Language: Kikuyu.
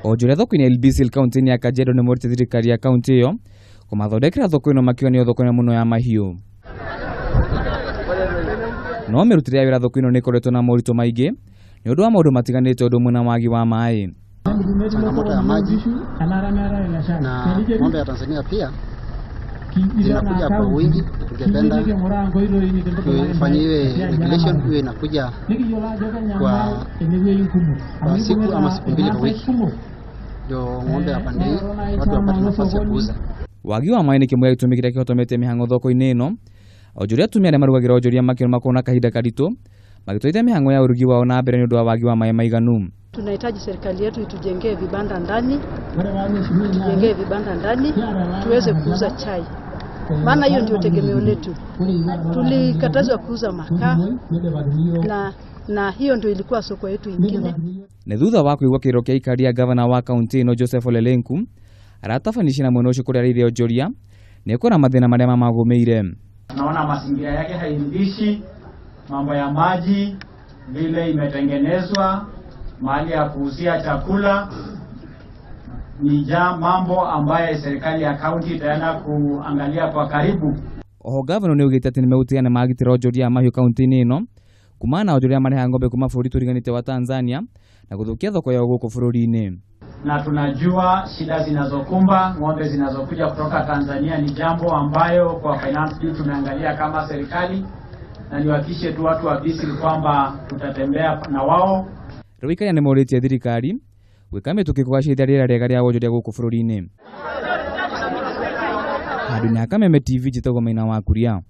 Onjoria thoko-inĩ ya Ilbisil kaunti-inĩ ya Kajiado nĩ morĩtie thirikari ya kaunti ĩyo kũmathondekera thoko ĩno makiuga nĩyo thoko ĩno mũno ya mahiũ. No mĩrutĩre ya wĩra thoko ĩno nĩ ĩkoretwo na moritũ maingĩ nĩ ũndũ wa maũndũ matiganĩte ũndũ ũmwe na wagi wa maĩ. Changamoto ya maji na ng'ombe ya Tanzania pia zinakuja kwa wingi. Tungependa tufanyiwe regulation iwe inakuja kwa siku ama siku 2 kwa wiki, ndio ng'ombe ya pande hii watu wapate nafasi ya kuuza. Wagi wa maĩ nĩ kĩmwe gĩa gĩtũmi kĩrĩa kĩhotomete mĩhang'o thoko-inĩ ĩno. Onjoria atumia arĩa marugagĩra onjoria makĩona makorwo na kahinda karitũ magĩtwarithia mĩhang'o ya ũrugi wao na mbere nĩ ũndũ wa wagi wa maĩ maiganu. Tunahitaji serikali yetu itujengee vibanda ndani, tujengee vibanda ndani tuweze kuuza chai, maana hiyo ndio tegemeo letu. Tulikatazwa kuuza makaa na hiyo ndio ilikuwa soko yetu ingine. Nĩ thutha wa kũigua kĩrĩro kĩa aikari a gavana wa kaunti ĩno Joseph Ole Lenku aratabanishe na mwena ũcio kũrĩa arĩire onjoria nĩ kuona mathĩna marĩa mamagũmĩire. Tunaona mazingira yake hairidhishi, mambo ya maji vile imetengenezwa, mahali ya kuuzia chakula ni mambo ambaye serikali ya kaunti itaenda kuangalia kwa karibu. Oho gavana nĩ augĩte atĩ nĩmegũtiga nĩ magitĩra onjoria a mahiũ kaunti-inĩ ĩno kumana na onjoria marehaga ng'ombe kuma bũrũri tũriganĩte wa Tanzania na gũthũkia thoko yao gũkũ bũrũri-inĩ. Na tunajua shida zinazokumba ng'ombe zinazokuja kutoka Tanzania ni jambo ambayo kwa finance bill tumeangalia kama serikali, na niwahakikishie tu watu wa Bisil kwamba tutatembea na wao. Rĩu aikari nĩ morĩtie thirikari gwĩka mĩtũkĩ kũgacĩrithia rĩera rĩega rĩa wonjoria gũkũ bũrũri-inĩ. Handũ-inĩ ha Kameme TV njĩtagwo Maina wa Kuria.